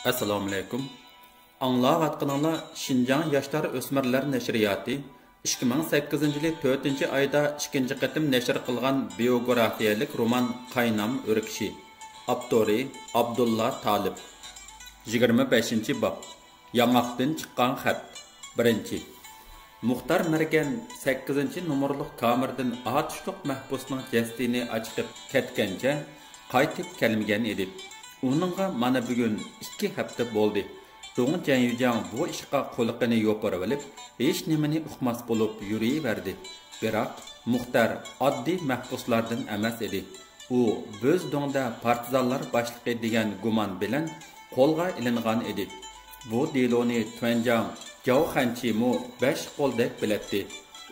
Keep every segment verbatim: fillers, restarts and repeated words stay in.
ئەسسالامۇئەلەيكۇم. ئاڭلاۋاتقىنىڭلار شىنجاڭ ياشلار ئۆسمۈرلەر نەشرىياتى ئىككى مىڭ سەككىزىنچى يىلى تۆتىنچى ئايدا ئىككىنچى قېتىم نەشر قىلغان بىيوگرافىيەلىك رومان قاينام ئۆركىشى. ئاپتورى ئابدۇللا تالىپ. يىگىرمە بەشىنچى باب. ياڭاقتىن چىققان خەت. بىرىنچى. مۇختار مەرگەن سەككىزىنچى نومۇرلۇق كامېردىن ئاتۇشلۇق مەھبۇسنىڭ جەسىتىنى ئاچىقىپ كەتكەنچە قايتىپ كەلمىگەن ئىدى. ئۇنىڭغا مانا بۈگۈن ئىككى ھەپتە بولدى. دۇڭ جياڭيۈجياڭ بۇ ئىشقا قۇلىقىنى يوپۇرۇۋېلىپ، ھېچنېمىنى ئۇقماس بولۇپ يۈرۈۋەردى. بىراق، مۇختار ئاددىي مەھبۇسلاردىن ئەمەس ئىدى. ئۇ بۆزدۇڭدە پارتىزانلار باشلىقى دېگەن گۇمان بىلەن قولغا ئېلىنغان ئىدى. بۇ دېلونى تۇەنجاڭ جاۋ خەنچىمۇ بەش قولدەك بىلەتتى.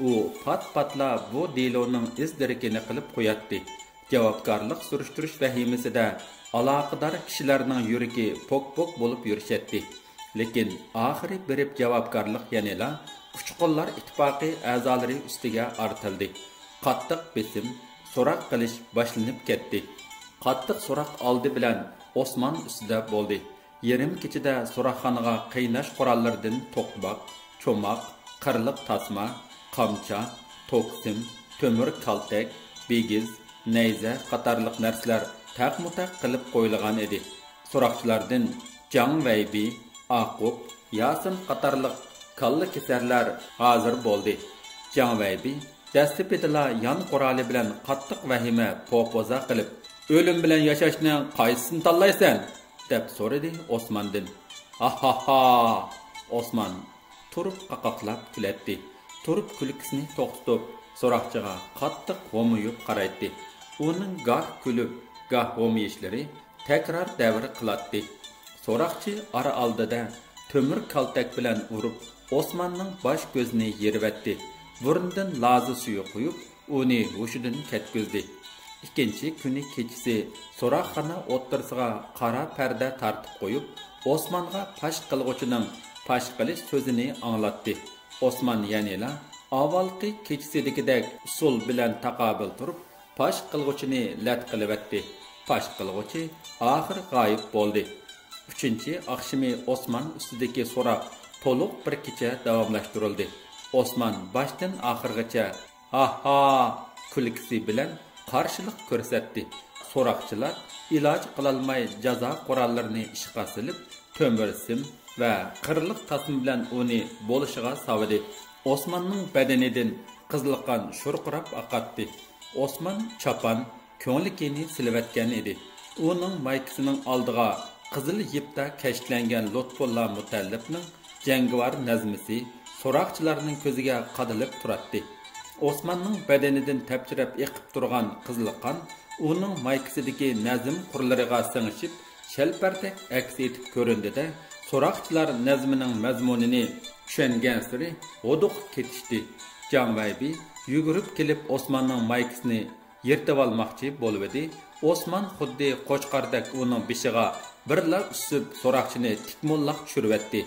ئۇ پات-پاتلا بۇ دېلونىڭ ئىز-دېرىكىنى قىلىپ قوياتتى. جاۋابكارلىق سۈرۈشتۈرۈش ۋەھىمىسىدە ئالاقىدار كىشىلەرنىڭ يۈرىكى پوك-پوك بولۇپ يۈرۈشەتتى. لېكىن ئاخىرى بېرىپ جاۋابكارلىق يەنىلا ئۇچقۇنلار ئىتتىپاقى ئەزالىرى ئۈستىگە ئارتىلدى. قاتتىق بېسىم، سوراق قىلىش باشلىنىپ كەتتى. قاتتىق سوراق ئالدى بىلەن ئوسمان ئۈستىدە بولدى. يېرىم كېچىدە سوراقخانىغا قايناش قوراللىرىدىن توقماق، چوماق، قىرلىق تاسما، قامچا، توكسىم، تۆمۈر كالتەك، بىگىز، نەيزە قاتارلىق نەرسىلەر تەقمۇتەق قىلىپ قويۇلغان ئىدى. سوراقچىلاردىن جاڭ ۋەيبى، ئاقۇپ، ياسىن قاتارلىق كاللا كېسەرلەر ھازىر بولدى. جاڭ ۋەيبى دەسلىپىدىلا يان قورالى بىلەن قاتتىق ۋەھىمە پوپوزا قىلىپ، «ئۆلۈم بىلەن ياشاشنىڭ قايسىسىنى تاللايسەن؟» دەپ سورىدى ئوسماندىن. «ھاھاھا!» ئوسمان تۇرۇپ قاقاقلاپ كۈلەتتى. تۇرۇپ كۈلكىسىنى توختىتىپ، سوراقچىغا قاتتىق ھومىيىپ قارايتتى. ئۇنىڭ گاھ كۈلۈپ، گاھ ھومىيىشلىرى تەكرار دەۋر قىلاتتى. سوراقچى ئارا ئالدىدا تۆمۈر كالتەك بىلەن ئۇرۇپ، ئوسماننىڭ باش كۆزىنى يېرىۋەتتى. بۇرنىدىن لازا سۈيى قۇيۇپ، ئۇنى ھوشىدىن كەتكۈزدى. ئىككىنچى كۈنى كېچىسى سوراقخانا ئوتتۇرىسىغا قارا پەردە تارتىپ قويۇپ، ئوسمانغا پاش قىلغۇچىنىڭ پاش قىلىش سۆزىنى ئاڭلاتتى. ئوسمان يەنىلا ئاۋۋالقى كېچىسىدىكىدەك ئۇسۇل بىلەن تاقابىل تۇرۇپ، پاش قىلغۇچىنى لەت قىلىۋەتتى. پاش قىلغۇچى ئاخىر غايىب بولدى. ئۈچىنچى ئاخشىمى ئوسمان ئۈستىدىكى سوراق تولۇق بىر كېچە داۋاملاشتۇرۇلدى. ئوسمان باشتىن ئاخىرغىچە «ھاھا» كۈلكىسى بىلەن قارشىلىق كۆرسەتتى. سوراقچىلار ئىلاج قىلالماي جازا قوراللىرىنى ئىشقا سېلىپ، تۆمۈر سىم ۋە قىرلىق تاسما بىلەن ئۇنى بولۇشىغا ساۋىدى. ئوسماننىڭ بەدىنىدىن قىزىل قان شۇرقىراپ ئاقاتتى. ئوسمان چاپان، كۆڭلىكىنى سېلىۋەتكەن ئىدى. ئۇنىڭ مايكىسىنىڭ ئالدىغا قىزىل يىپتا كەشتىلەنگەن لۇتپۇللا مۇتەللىپنىڭ جەڭگىۋار نەزمىسى سوراقچىلارنىڭ كۆزىگە قادىلىپ تۇراتتى. ئوسماننىڭ بەدىنىدىن تەپچىرەپ ئېقىپ تۇرغان قىزىل قان ئۇنىڭ مايكىسىدىكى نەزم قۇرلىرىغا سىڭىشىپ، شەلپەردەك ئەكس ئېتىپ كۆرۈندى-دە، سوراقچىلار نەزمىنىڭ مەزمۇنىنى چۈشەنگەنسېرى ھودۇقۇپ كېتىشتى. جاڭ ۋەيبى يۈگۈرۈپ كېلىپ ئوسماننىڭ مايكىسىنى يىرتىۋالماقچى بولۇۋىدى. ئوسمان خۇددى قوچقاردەك ئۇنىڭ بېشىغا بىرلا ئۈسۈپ، سوراقچىنى تىكمۇللاق چۈشۈرۈۋەتتى.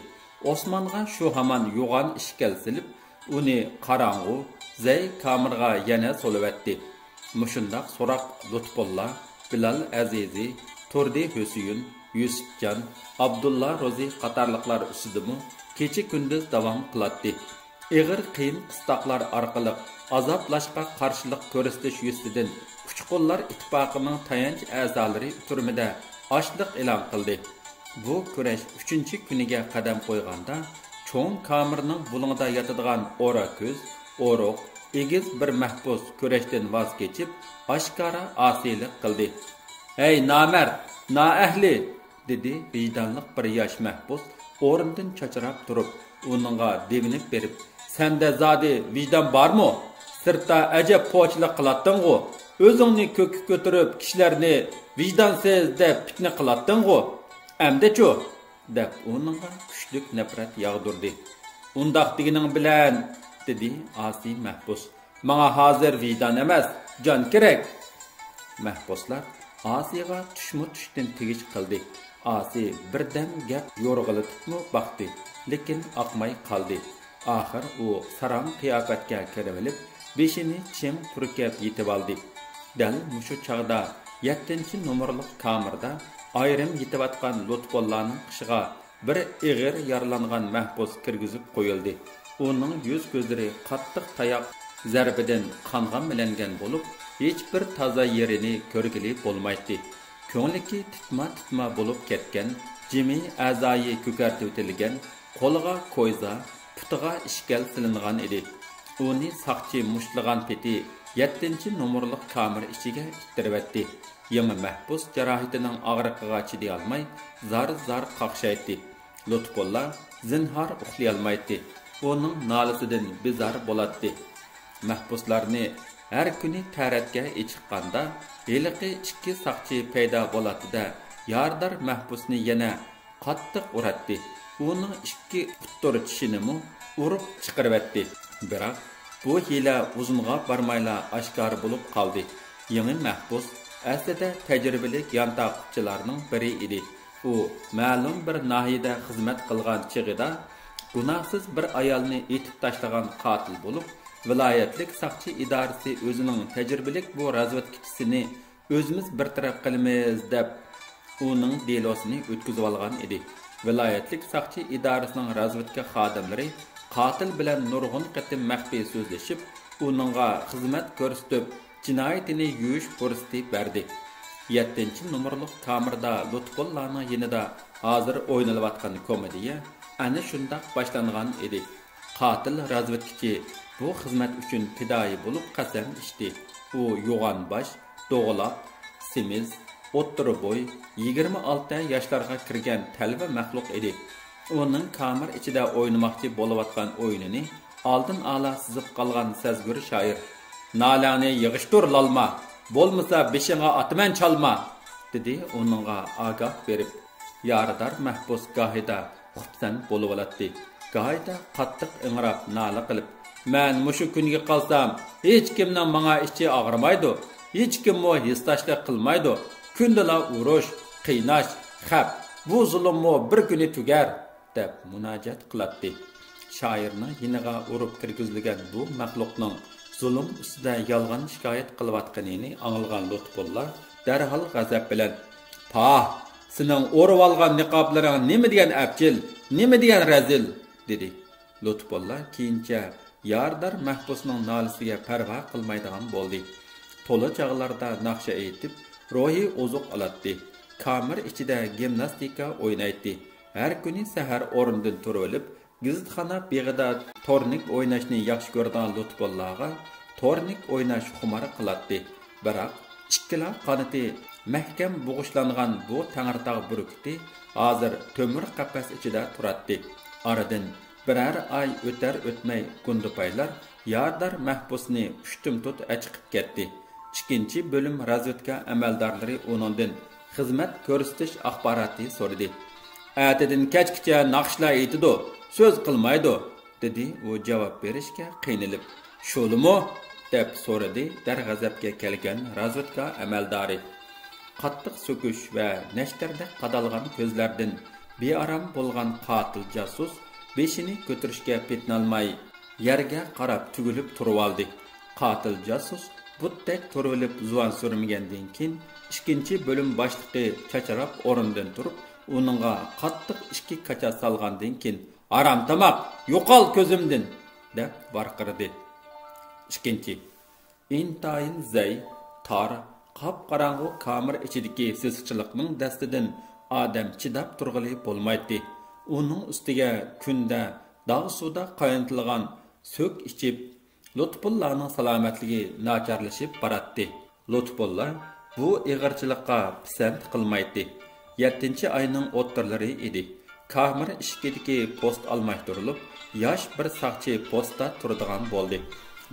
ئوسمانغا شۇ ھامان يوغان ئىشكەل سېلىپ، ئۇنى قاراڭغۇ، زەي كامېرغا يەنە سولىۋەتتى. مۇشۇنداق سوراق لۇتپۇللا، بىلال ئەزىزى، تۇردى ھۈسىيىن، يۈسۈپجان، ئابدۇللا روزى قاتارلىقلار ئۈستىدىمۇ كېچە-كۈندۈز داۋام قىلاتتى. ئېغىر قىيىن-قىستاقلار ئارقىلىق ئازابلاشقا قارشىلىق كۆرسىتىش يۈزىسىدىن ئۇچقۇنلار ئىتتىپاقىنىڭ تايانچ ئەزالىرى تۈرمىدە ئاچلىق ئېلان قىلدى. بۇ كۈرەش ئۈچىنچى كۈنىگە قەدەم قويغاندا، چوڭ كامېرنىڭ بۇلۇڭىدا ياتىدىغان ئورا كۆز، ئورۇق، ئېگىز بىر مەھبۇس كۈرەشتىن ۋاز كېچىپ، ئاشكارا ئاسىيلىق قىلدى. «ھەي، نامەرد، نائەھلى!» دېدى ۋىجدانلىق بىر ياش مەھبۇس ئورنىدىن چاچراپ تۇرۇپ، ئۇنىڭغا دېۋىنىپ بېرىپ، «سەندە زادى ۋىجدان بارمۇ؟ سىرتتا ئەجەب پوچىلىق قىلاتتىڭغۇ؟ ئۆزۈڭنى كۆككە كۆتۈرۈپ، كىشىلەرنى ۋىجدانسىز دەپ پىتنە قىلاتتىڭغۇ؟ ئەمدىچۇ؟» دەپ ئۇنىڭغا كۈچلۈك نەپرەت ياغدۇردى. «ئۇنداق دېگىنىڭ بىلەن»، دېدى ئاسىي مەھبۇس. «ماڭا ھازىر ۋىجدان ئەمەس، جان كېرەك!» مەھبۇسلار ئاسىيغا چۈشمۇ چۈشتىن تېگىش قىلدى. ئاسىي بىردەم گەپ يورغىلىتىپمۇ باقتى، لېكىن ئاقماي قالدى. ئاخىر ئۇ ساراڭ قىياپەتكە كىرىۋېلىپ، بېشىنى چىڭ پۈركەپ يېتىۋالدى. دەل مۇشۇ چاغدا يەتتىنچى نومۇرلۇق كامېردا ئايرىم يېتىۋاتقان لۇتپۇللانىڭ قېشىغا بىر ئېغىر يارىلانغان مەھبۇس كىرگۈزۈپ قويۇلدى. ئۇنىڭ يۈز-كۆزلىرى قاتتىق تاياق زەربىدىن قانغا مىلەنگەن بولۇپ، ھېچبىر تازا يېرىنى كۆرگىلى بولمايتتى. كۆڭلىكى تىتما-تىتما بولۇپ كەتكەن، جىمى ئەزايى كۆكەرتىۋېتىلگەن، قولىغا كويزا، پۇتىغا ئىشكەل سېلىنغان ئىدى. ئۇنى ساقچى مۇشتلىغان پېتى يەتتىنچى نومۇرلۇق كامېر ئىچىگە ئىتتىرىۋەتتى. يېڭى مەھبۇس جاراھىتىنىڭ ئاغرىقىغا چىدىيالماي، زار-زار قاقشايتتى. لۇتپۇللا زىنھار ئۇخلىيالمايتتى. ئۇنىڭ نالىسىدىن بىزار بولاتتى. مەھبۇسلارنى ھەر كۈنى تەرەتكە ئېچىققاندا، ھېلىقى ئىككى ساقچى پەيدا بولاتتى-دە، يارىدار مەھبۇسنى يەنە قاتتىق ئۇراتتى. ئۇنىڭ ئىككى ئۇتتۇر چىشىنىمۇ ئۇرۇپ چىقىرىۋەتتى. بىراق، بۇ ھىيلە ئۇزۇنغا بارمايلا ئاشكارا بولۇپ قالدى. يېڭى مەھبۇس ئەسلىدە تەجرىبىلىك يانتاقچىلارنىڭ بىرى ئىدى. ئۇ مەلۇم بىر ناھىيەدە خىزمەت قىلغان چېغىدا گۇناھسىز بىر ئايالنى ئېتىپ تاشلىغان قاتىل بولۇپ، ۋىلايەتلىك ساقچى ئىدارىسى ئۆزىنىڭ تەجرىبىلىك بۇ رازۋېدكىچىسىنى ئۆزىمىز بىر تەرەپ قىلىمىز دەپ، ئۇنىڭ دېلوسىنى ئۆتكۈزۈۋالغان ئىدى. ۋىلايەتلىك ساقچى ئىدارىسىنىڭ رازۋېدكا خادىملىرى قاتىل بىلەن نۇرغۇن قېتىم مەخپىي سۆزلىشىپ، ئۇنىڭغا خىزمەت كۆرسىتىپ، جىنايىتىنى يۇيۇش پۇرسىتى بەردى. يەتتىنچى نومۇرلۇق كامېردا لۇتپۇللانىڭ يېنىدا ھازىر ئوينىلىۋاتقان كومېدىيە ئەنە شۇنداق باشلانغان ئىدى. قاتىل رازۋېدكىچى بۇ خىزمەت ئۈچۈن پىدائىي بولۇپ قەسەم ئىچتى. ئۇ يوغان باش، دوغىلاق، سېمىز، ئوتتۇرا بوي، يىگىرمە ئالتە ياشلارغا كىرگەن تەلۋە مەخلۇق ئىدى. ئۇنىڭ كامېر ئىچىدە ئوينىماقچى بولۇۋاتقان ئويۇنىنى ئالدىن ئالا سىزىپ قالغان سەزگۈر شائىر، «نالەڭنى يىغىشتۇر، لالما، بولمىسا بېشىڭغا ئاتىمەن چالما!» دېدى ئۇنىڭغا ئاگاھ بېرىپ. يارىدار مەھبۇس گاھىدا خۇپسەن بولۇۋالاتتى، گاھىدا قاتتىق ئىڭراپ نالە قىلىپ، «مەن مۇشۇ كۈنگە قالسام، ھېچكىمنىڭ ماڭا ئىچى ئاغرىمايدۇ، ھېچكىممۇ ھېسداشلىق قىلمايدۇ، كۈندىلا ئۇرۇش، قىيناش، خەپ، بۇ زۇلۇممۇ بىر كۈنى تۈگەر!» دەپ مۇناجات قىلاتتى. شائىرنىڭ يېنىغا ئۇرۇپ كىرگۈزۈلگەن بۇ مەخلۇقنىڭ زۇلۇم ئۈستىدە يالغان شىكايەت قىلىۋاتقىنىنى ئاڭلىغان لۇتپۇللا دەرھال غەزەپ بىلەن، «پاھ، سېنىڭ ئورىۋالغان نىقابلىرىڭ نېمە دېگەن ئەپچىل، نېمە دېگەن رەزىل!» دېدى. لۇتپۇللا كېيىنچە يارىدار مەھبۇسنىڭ نالىسىگە پەرۋا قىلمايدىغان بولدى. تولا چاغلاردا ناخشا ئېيتىپ، روھىي ئوزۇق ئالاتتى. كامېر ئىچىدە گىمناستىكا ئوينايتتى. ھەر كۈنى سەھەر ئورنىدىن تۇرۇۋېلىپ، گېزىتخانا بېغىدا تورنىك ئويناشنى ياخشى كۆرىدىغان لۇتپۇللاغا تورنىك ئويناش خۇمار قىلاتتى. بىراق، ئىككىلا قانىتى مەھكەم بوغۇشلانغان بۇ تەڭرىتاغ بۈركۈتى ھازىر تۆمۈر قەپەس ئىچىدە تۇراتتى. ئارىدىن بىرەر ئاي ئۆتەر-ئۆتمەي گۇندىپايلار يارىدار مەھبۇسنى ئۇشتۇمتۇت ئەچىقىپ كەتتى. ئىككىنچى بۆلۈم رازۋېدكا ئەمەلدارلىرى ئۇنىڭدىن خىزمەت كۆرسىتىش ئاخباراتى سورىدى. «ئەتىدىن كەچكىچە ناخشىلار ئېيتىدۇ، سۆز قىلمايدۇ» دېدى ئۇ جاۋاب بېرىشكە قىينىلىپ. «شۇلىمۇ؟» دەپ سورىدى دەرغەزەپكە كەلگەن رازۋېدكا ئەمەلدارى. قاتتىق سۆكۈش ۋە نەشتەردەك قادالغان كۆزلەردىن بىئارام بولغان قاتىل جاسۇس بېشىنى كۆتۈرۈشكە پېتىنالماي، يەرگە قاراپ تۈگۈلۈپ تۇرۇۋالدى. قاتىل جاسۇس بۇتتەك تۇرۇۋېلىپ زۇۋان سۈرمىگەندىن كېيىن، ئىككىنچى بۆلۈم باشلىقى چاچراپ ئورنىدىن تۇرۇپ، ئۇنىڭغا قاتتىق ئىككى كاچا سالغاندىن كېيىن، «ھارام تاماق، يوقال كۆزۈمدىن!» دەپ ۋارقىرىدى. ئىككىنچى. ئىنتايىن زەي، تار، قاپقاراڭغۇ كامېر ئىچىدىكى سېسىقچىلىقنىڭ دەستىدىن ئادەم چىداپ تۇرغىلى بولمايتتى. ئۇنىڭ ئۈستىگە كۈندە داغ سۇدا قاينىتىلغان سۆك ئىچىپ، لۇتپۇللانىڭ سالامەتلىكى ناچارلىشىپ باراتتى. لۇتپۇللا بۇ ئېغىرچىلىققا پىسەنت قىلمايتتى. يەتتىنچى ئاينىڭ ئوتتۇرىلىرى ئىدى. كامېر ئىشىكىدىكى پوست ئالماشتۇرۇلۇپ، ياش بىر ساقچى پوستتا تۇرىدىغان بولدى.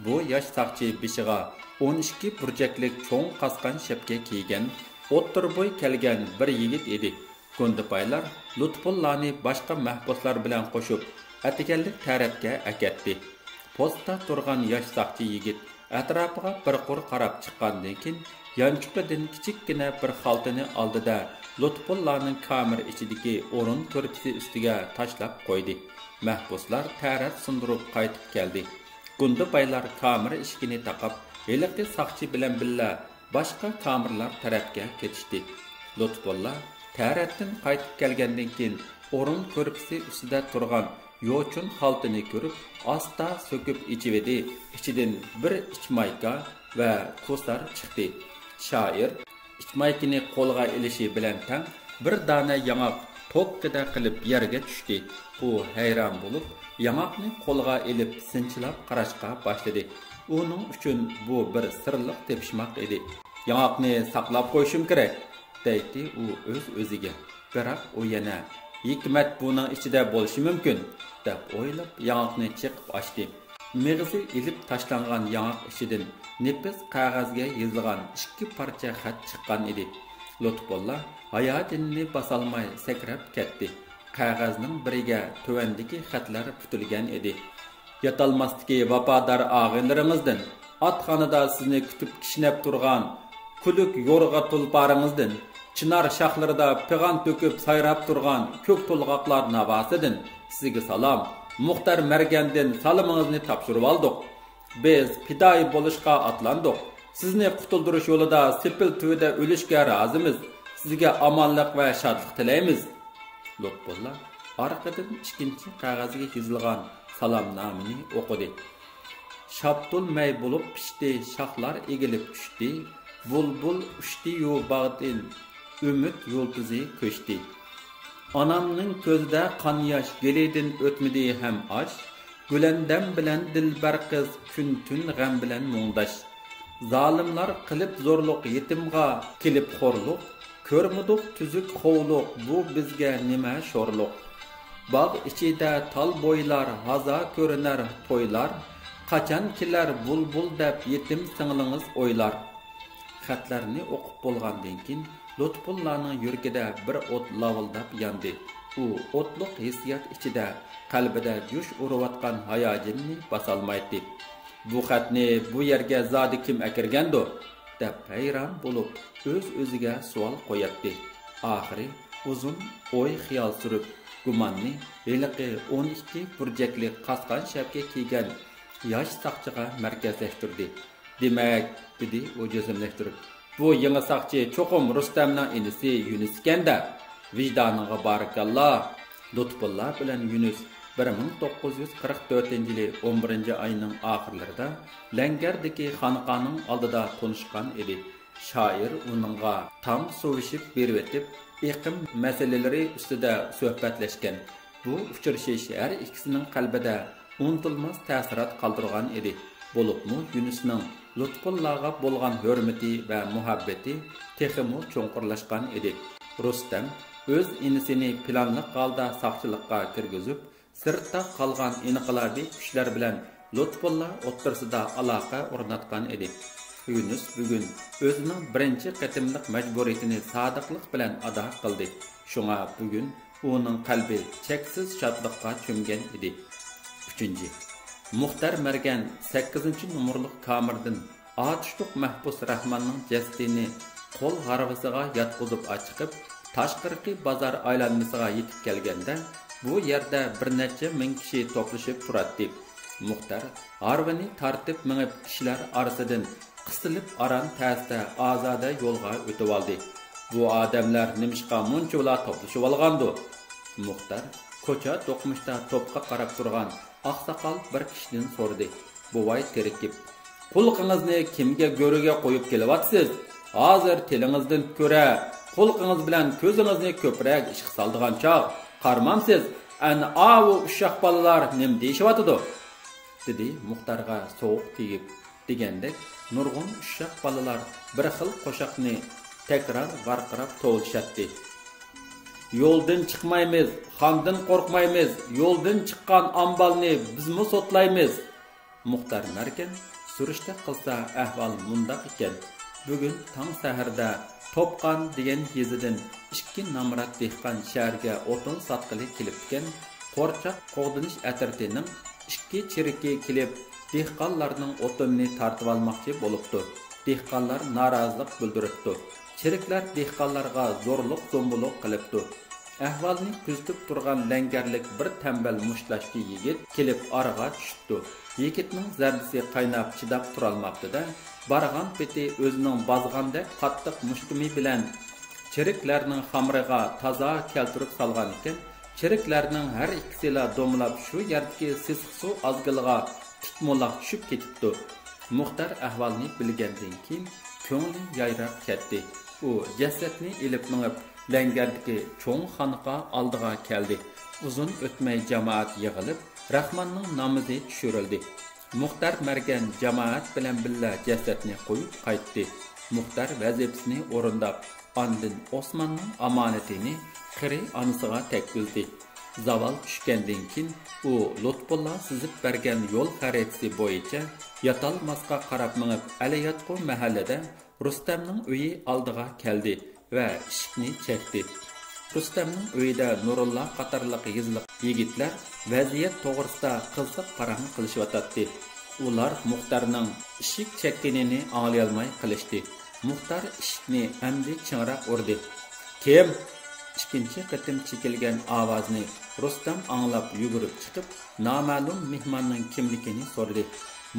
بۇ ياش ساقچى بېشىغا ئون ئىككى بۇرجەكلىك چوڭ قاسقان شەپكە كىيگەن، ئوتتۇرا بوي كەلگەن بىر يىگىت ئىدى. گۇندىپايلار لۇتپۇللانى باشقا مەھبۇسلار بىلەن قوشۇپ، ئەتىگەنلىك تەرەتكە ئەكەتتى. پوستتا تۇرغان ياش ساقچى يىگىت ئەتراپىغا بىر قۇر قاراپ چىققاندىن كېيىن، يانچۇقىدىن كىچىككىنە بىر خالتىنى ئالدى-دە، لۇتپۇللانىڭ كامېر ئىچىدىكى ئورۇن تۆرپىسى ئۈستىگە تاشلاپ قويدى. مەھبۇسلار تەرەت سۇندۇرۇپ قايتىپ كەلدى. گۇندىپايلار كامېر ئىشىكىنى تاقاپ، ھېلىقى ساقچى بىلەن بىللە باشقا كامېرلار تەرەپكە كېتىشتى. لۇتپۇللا تەرەتتىن قايتىپ كەلگەندىن كېيىن، ئورۇن كۆرپىسى ئۈستىدە تۇرغان يوچۇن خالتىنى كۆرۈپ، ئاستا سۆكۈپ ئېچىۋىدى. ئىچىدىن بىر ئىچمايكا ۋە كوسار چىقتى. شائىر ئىچمايكىنى قولىغا ئېلىشى بىلەن تەڭ، بىر دانە ياڭاق توككىدە قىلىپ يەرگە چۈشتى. ئۇ ھەيران بولۇپ، ياڭاقنى قولىغا ئېلىپ سىنچىلاپ قاراشقا باشلىدى. ئۇنىڭ ئۈچۈن بۇ بىر سىرلىق تېپىشماق ئىدى. «ياڭاقنى ساقلاپ قويۇشۇم كېرەك»، دەيتتى ئۇ ئۆز-ئۆزىگە. بىراق ئۇ يەنە «ھېكمەت بۇنىڭ ئىچىدە بولۇشى مۇمكىن» دەپ ئويلاپ، ياڭاقنى چېقىپ ئاچتى. مېغىزى ئېلىپ تاشلانغان ياڭاق ئىچىدىن نېپىز قەغەزگە يېزىلغان ئىككى پارچە خەت چىققان ئىدى. لۇتپۇللا ھاياجىنىنى باسالماي سەكرەپ كەتتى. قەغەزنىڭ بىرىگە تۆۋەندىكى خەتلەر پۈتۈلگەن ئىدى. «ياتالماستىكى ۋاپادار ئاغىنىلىرىڭىزدىن، ئاتخانىدا سىزنى كۈتۈپ كىشنەپ تۇرغان كۈلۈك يورغا تۇلپارىڭىزدىن، چىنار شاخلىرىدا پىغان تۆكۈپ سايراپ تۇرغان كۆك تولغاقلار ناۋاسىدىن سىزگە سالام. مۇختەر مەرگەندىن سالىمىڭىزنى تاپشۇرۇۋالدۇق. بىز پىدائىي بولۇشقا ئاتلاندۇق. سىزنى قۇتۇلدۇرۇش يولىدا سېپىل تۈۋىدە ئۆلۈشكە رازىمىز. سىزگە ئامانلىق ۋە شادلىق تىلەيمىز.» لۇتپۇللا ئارقىدىن ئىككىنچى قەغەزگە يېزىلغان سالامنامىنى ئوقۇدى. «شاپتۇل مەي بولۇپ پىشتى، شاخلار ئېگىلىپ چۈشتى، بۇلبۇل ئۇچتى-يۇ باغدىن، ئۈمىد يۇلتۇزى كۆچتى. ئانامنىڭ كۆزىدە قان ياش، گېلىدىن ئۆتمىدى ھەم ئاش، گۈلەندەم بىلەن دىلبەر قىز، كۈن-تۈن غەم بىلەن مۇڭداش. زالىملار قىلىپ زورلۇق، يېتىمغا كېلىپ خورلۇق، كۆرمىدۇق تۈزۈك خوۋلۇق، بۇ بىزگە نېمە شورلۇق. باغ ئىچىدە تال بويلار، ھازا كۆرۈنەر تويلار، قاچان كېلەر بۇلبۇل دەپ، يېتىم سىڭلىڭىز ئويلار.» خەتلەرنى ئوقۇپ بولغاندىن كېيىن، لۇتپۇللانىڭ يۈرىكىدە بىر ئوت لاۋۇلداپ ياندى. ئۇ ئوتلۇق ھېسسىيات ئىچىدە قەلبىدە جۇش ئۇرۇۋاتقان ھاياجىنىنى باسالمايتتى. «بۇ خەتنى بۇ يەرگە زادى كىم ئەكىرگەندۇ؟» دەپ ھەيران بولۇپ، ئۆز-ئۆزىگە سوئال قوياتتى. ئاخىرى ئۇزۇن ئوي-خىيال سۈرۈپ، گۇماننى ھېلىقى ئون ئىككى بۇرجەكلىك قاسقان شەپكە كىيگەن ياش ساقچىغا مەركەزلەشتۈردى. «دېمەك،» دېدى ئۇ جەزملەشتۈرۈپ، «بۇ يېڭى ساقچى چوقۇم رۇستەمنىڭ ئىنىسى يۈنۈس ئىكەن-دە. ۋىجدانىڭغا بارىكاللا!» لۇتپۇللا بىلەن يۈنۈس بىر مىڭ توققۇز يۈز قىرىق تۆتىنچى يىلى ئون بىرىنچى ئاينىڭ ئاخىرلىرىدا لەڭگەردىكى خانىقانىڭ ئالدىدا تونۇشقان ئىدى. شائىر ئۇنىڭغا تام سۇۋۇشۇپ بېرىۋېتىپ، ئېقىم مەسىلىلىرى ئۈستىدە سۆھبەتلەشكەن. بۇ ئۇچرىشىش ھەر ئىككىسىنىڭ قەلبىدە ئۇنتۇلماس تەسىرات قالدۇرغان ئىدى. بولۇپمۇ يۈنۈسنىڭ لۇتپۇللاغا بولغان ھۆرمىتى ۋە مۇھەببىتى تېخىمۇ چوڭقۇرلاشقان ئىدى. رۇستەم ئۆز ئىنىسىنى پىلانلىق ھالدا ساقچىلىققا كىرگۈزۈپ، سىرتتا قالغان ئىنقىلابىي كۈچلەر بىلەن لۇتپۇللا ئوتتۇرىسىدا ئالاقە ئورناتقان ئىدى. يۈنۈس بۈگۈن ئۆزىنىڭ بىرىنچى قېتىملىق مەجبۇرىيىتىنى سادىقلىق بىلەن ئادا قىلدى. شۇڭا بۈگۈن ئۇنىڭ قەلبى چەكسىز شادلىققا چۆمگەن ئىدى. ئۈچىنچى، مۇختەر مەرگەن سەككىزىنچى نومۇرلۇق كامېردىن ئاتۇشلۇق مەھبۇس راخماننىڭ جەسىتىنى قول ھارۋىسىغا ياتقۇزۇپ ئاچىقىپ، تاشقىرىقى بازار ئايلانمىسىغا يېتىپ كەلگەندە، بۇ يەردە بىر نەچچە مىڭ كىشى توپلىشىپ تۇراتتى. مۇختەر ھارۋىنى تارتىپ مېڭىپ، كىشىلەر ئارىسىدىن قىستىلىپ ئاران تەستە ئازادە يولغا ئۆتۈۋالدى. «بۇ ئادەملەر نېمىشقا مۇنچىۋالا توپلىشىۋالغاندۇ؟» مۇختەر كوچا دوقمۇشتا توپقا قاراپ تۇرغان ئاقساقال بىر كىشىدىن سورىدى. بوۋاي تېرىكىپ، «قۇلىقىڭىزنى كىمگە گۆرۈگە قويۇپ كېلىۋاتىسىز؟ ھازىر تىلىڭىزدىن كۆرە، قۇلىقىڭىز بىلەن كۆزىڭىزنى كۆپرەك ئىشقا سالىدىغان چاغ، قارىمامسىز، ئەنە ئاۋۇ ئۇششاق بالىلار نېمە دېيىشىۋاتىدۇ؟» دېدى مۇختەرغا سوغۇق تېگىپ. دېگەندەك نۇرغۇن ئۇششاق بالىلار بىر خىل قوشاقنى تەكرار ۋارقىراپ توۋلىشاتتى. «يولدىن چىقمايمىز، خاندىن قورقمايمىز، يولدىن چىققان ئامبالنى بىزمۇ سوتلايمىز.» مۇختەر مەركەن سۈرۈشتە قىلسا، ئەھۋال مۇنداق ئىكەن. بۈگۈن تاڭ سەھەردە توپقان دېگەن يېزىدىن ئىككى نامرات دېھقان شەھەرگە ئوتۇن ساتقىلى كېلىپتىكەن. قورچاق قوغدىنىش ئەترىتىنىڭ ئىككى چېرىكى كېلىپ، دېھقانلارنىڭ ئوتۇنىنى تارتىۋالماقچى بولۇپتۇ. دېھقانلار نارازىلىق بىلدۈرۈپتۇ. چېرىكلەر دېھقانلارغا زورلۇق-زومبۇلۇق قىلىپتۇ. ئەھۋالنى كۆزىتىپ تۇرغان لەڭگەرلىك بىر تەمبەل مۇشتلاشچى يىگىت كېلىپ ئارىغا چۈشۈپتۇ. يىگىتنىڭ زەردىسى قايناپ چىداپ تۇرالماپتۇ-دە، بارغان پېتى ئۆزىنىڭ بازغاندەك قاتتىق مۇشتۇمى بىلەن چېرىكلەرنىڭ خامىرىغا تازا كەلتۈرۈپ سالغانىكەن. چېرىكلەرنىڭ ھەر ئىككىسىلا دومىلاپ شۇ يەردىكى سېسىق سۇ ئازگىلىغا تىك مولاق چۈشۈپ كېتىپتۇ. مۇختەر ئەھۋالنى بىلگەندىن كېيىن كۆڭلى يايراپ كەتتى. ئۇ جەسەتنى ئېلىپ مېڭىپ، لەڭگەردىكى چوڭ خانىقا ئالدىغا كەلدى. ئۇزۇن ئۆتمەي جامائەت يىغىلىپ، راخماننىڭ نامىزى چۈشۈرۈلدى. مۇختەر مەرگەن جامائەت بىلەن بىللە جەسەتنى قويۇپ قايتتى. مۇختەر ۋەزىپىسىنى ئورۇنداپ، ئاندىن ئوسماننىڭ ئامانىتىنى قېرى ئانىسىغا تەگكۈزدى. زاۋال چۈشكەندىن كېيىن، ئۇ لۇتپۇللا سىزىپ بەرگەن يول خەرىتىسى بويىچە ياتالماسقا قاراپ مېڭىپ، ئەلىياتقۇ مەھەللىدە رۇستەمنىڭ ئۆيى ئالدىغا كەلدى ۋە ئىشىكنى چەكتى. رۇستەمنىڭ ئۆيىدە نۇرۇللا قاتارلىق يېزىلىق يىگىتلەر ۋەزىيەت توغرىسىدا قىزىق پاراڭ قىلىشىۋاتاتتى. ئۇلار مۇختەرنىڭ ئىشىك چەككىنىنى ئاڭلىيالماي قېلىشتى. مۇختەر ئىشىكنى ئەمدى چىڭراق ئۇردى. «كىم؟» ئىككىنچى قېتىم چېكىلگەن ئاۋازنى رۇستەم ئاڭلاپ يۈگۈرۈپ چىقىپ، نامەلۇم مېھماننىڭ كىملىكىنى سورىدى.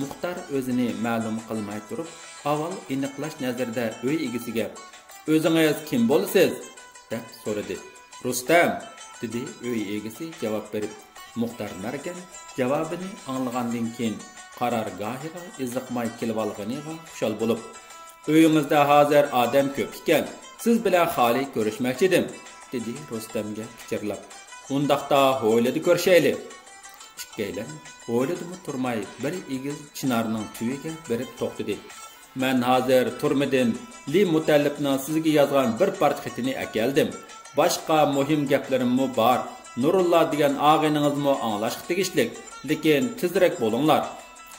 مۇختەر ئۆزىنى مەلۇم قىلماي تۇرۇپ، ئاۋۋال ئېنىقلاش نەزىرىدە ئۆي ئىگىسىگە، «ئۆزىڭىز كىم بولىسىز؟» دەپ سورىدى. «رۇستەم!» دېدى ئۆي ئىگىسى جاۋاب بېرىپ. مۇختەر مەرگەن جاۋابىنى ئاڭلىغاندىن كېيىن، قارارگاھىغا ئېزىقماي كېلىۋالغىنىغا خۇشال بولۇپ، «ئۆيىڭىزدە ھازىر ئادەم كۆپ ئىكەن، سىز بىلەن خالىي كۆرۈشمەكچىدىم»، دېدى رۇستەمگە پىچىرلاپ. «ئۇنداقتا ھويلىدا كۆرۈشەيلى.» ئىككىيلەن ھويلىدىمۇ تۇرماي، بىر ئېگىز چىنارنىڭ تۈۋىگە بېرىپ توختىدى. «مەن ھازىر تۈرمىدىن لى مۇتەللىپنىڭ سىزگە يازغان بىر پارچە خېتىنى ئەكەلدىم. باشقا مۇھىم گەپلىرىممۇ بار. نۇرۇللا دېگەن ئاغىنىڭىزمۇ ئاڭلاشقا تېگىشلىك، لېكىن تېزرەك بولۇڭلار.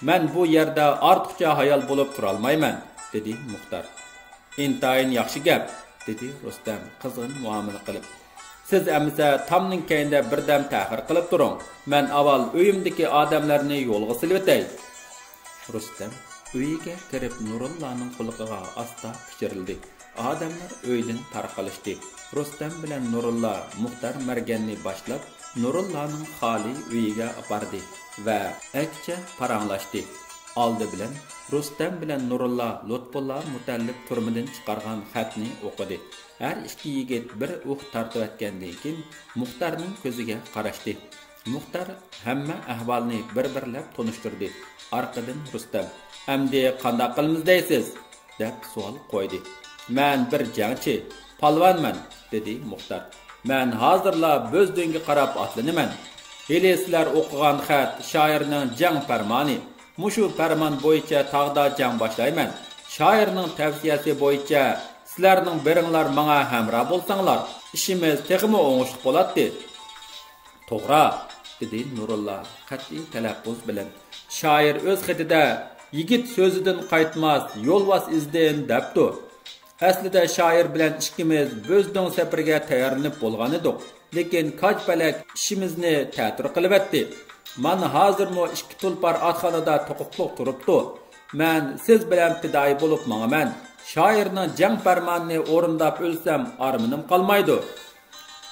مەن بۇ يەردە ئارتۇقچە ھايال بولۇپ تۇرالمايمەن»، دېدى مۇختەر. «ئىنتايىن ياخشى گەپ»، دېدى رۇستەم قىزغىن مۇئامىلە قىلىپ. «سىز ئەمىسە تامنىڭ كەينىدە بىردەم تەخىر قىلىپ تۇرۇڭ. مەن ئاۋۋال ئۆيۈمدىكى ئادەملەرنى يولغا سېلىۋېتەي.» رۇستەم ئۆيىگە كىرىپ نۇرۇللانىڭ قۇلىقىغا ئاستا پىچىرلىدى. ئادەملەر ئۆيدىن تارقىلىشتى. رۇستەم بىلەن نۇرۇللا مۇختەر مەرگەننى باشلاپ، نۇرۇللانىڭ خالىي ئۆيىگە ئاپاردى ۋە ئەكچە پاراڭلاشتى. ئالدى بىلەن رۇستەم بىلەن نۇرۇللا لۇتپۇللا مۇتەللىپ تۈرمىدىن چىقارغان خەتنى ئوقۇدى. ھەر ئىككى يىگىت بىر ئۇھ تارتىۋەتكەندىن كېيىن، مۇختەرنىڭ كۆزىگە قاراشتى. مۇختەر ھەممە ئەھۋالنى بىر-بىرلەپ تونۇشتۇردى. ئارقىدىن رۇستەم، «ئەمدى قانداق قىلىمىز دەيسىز؟» دەپ سوئال قويدى. «مەن بىر جەڭچى، پالۋانمەن»، دېدى مۇختەر. «مەن ھازىرلا بۆزدۈڭگە قاراپ ئاتلىنىمەن. ھېلى سىلەر ئوقۇغان خەت شائىرنىڭ جەڭ پەرمانى. مۇشۇ پەرمان بويىچە تاغدا جەڭ باشلايمەن. شائىرنىڭ تەۋسىيەسى بويىچە سىلەرنىڭ بىرىڭلار ماڭا ھەمراھ بولساڭلار، ئىشىمىز تېخىمۇ ئوڭۇشلۇق بولاتتى.» «توغرا»، دېدى نۇرۇللا قەتئىي تەلەپپۇز بىلەن. «شائىر ئۆز خېتىدە، 'يىگىت سۆزىدىن قايتماس، يولۋاس ئىزىدىن' دەپتۇ. ئەسلىدە شائىر بىلەن ئىككىمىز بۆزدۈڭ سەپىرىگە تەييارلىنىپ بولغانىدۇق، لېكىن كاج پەلەك ئىشىمىزنى تەتۈر قىلىۋەتتى. مانا ھازىرمۇ ئىككى تۇلپار ئاتخانىدا توقۇقلۇق تۇرۇپتۇ. مەن سىز بىلەن پىدائىي بولۇپ ماڭىمەن. شائىرنىڭ جەڭ پەرمانىنى ئورۇنداپ ئۆلسەم ئارمىنىم قالمايدۇ.»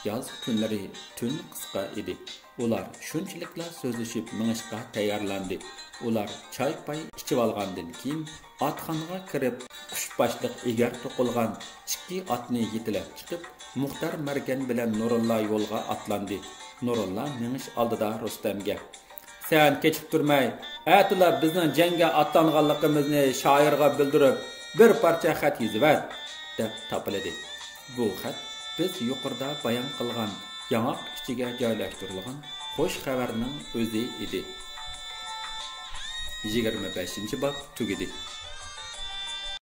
ياز كۈنلىرى تۈن قىسقا ئىدى. ئۇلار شۇنچىلىكلا سۆزلىشىپ مېڭىشقا تەييارلاندى. ئۇلار چاي-پاي ئىچىۋالغاندىن كېيىن، ئاتخانىغا كىرىپ، قۇش باشلىق ئېگەر توقۇلغان ئىككى ئاتنى يېتىلەپ چىقىپ، مۇختەر مەرگەن بىلەن نۇرۇللا يولغا ئاتلاندى. نۇرۇللا مېڭىش ئالدىدا رۇستەمگە، «سەن كېچىكتۈرمەي، ئەتىلا بىزنىڭ جەڭگە ئاتلانغانلىقىمىزنى شائىرغا بىلدۈرۈپ، بىر پارچە خەت يېزىۋەت» دەپ تاپىلىدى. بۇ خەت بىز يۇقىرىدا بايان قىلغان ياڭاق ئىچىگە جايلاشتۇرۇلغان خوش خەۋەرنىڭ ئۆزى ئىدى. يىگىرمە بەشىنچى باب تۈگىدى.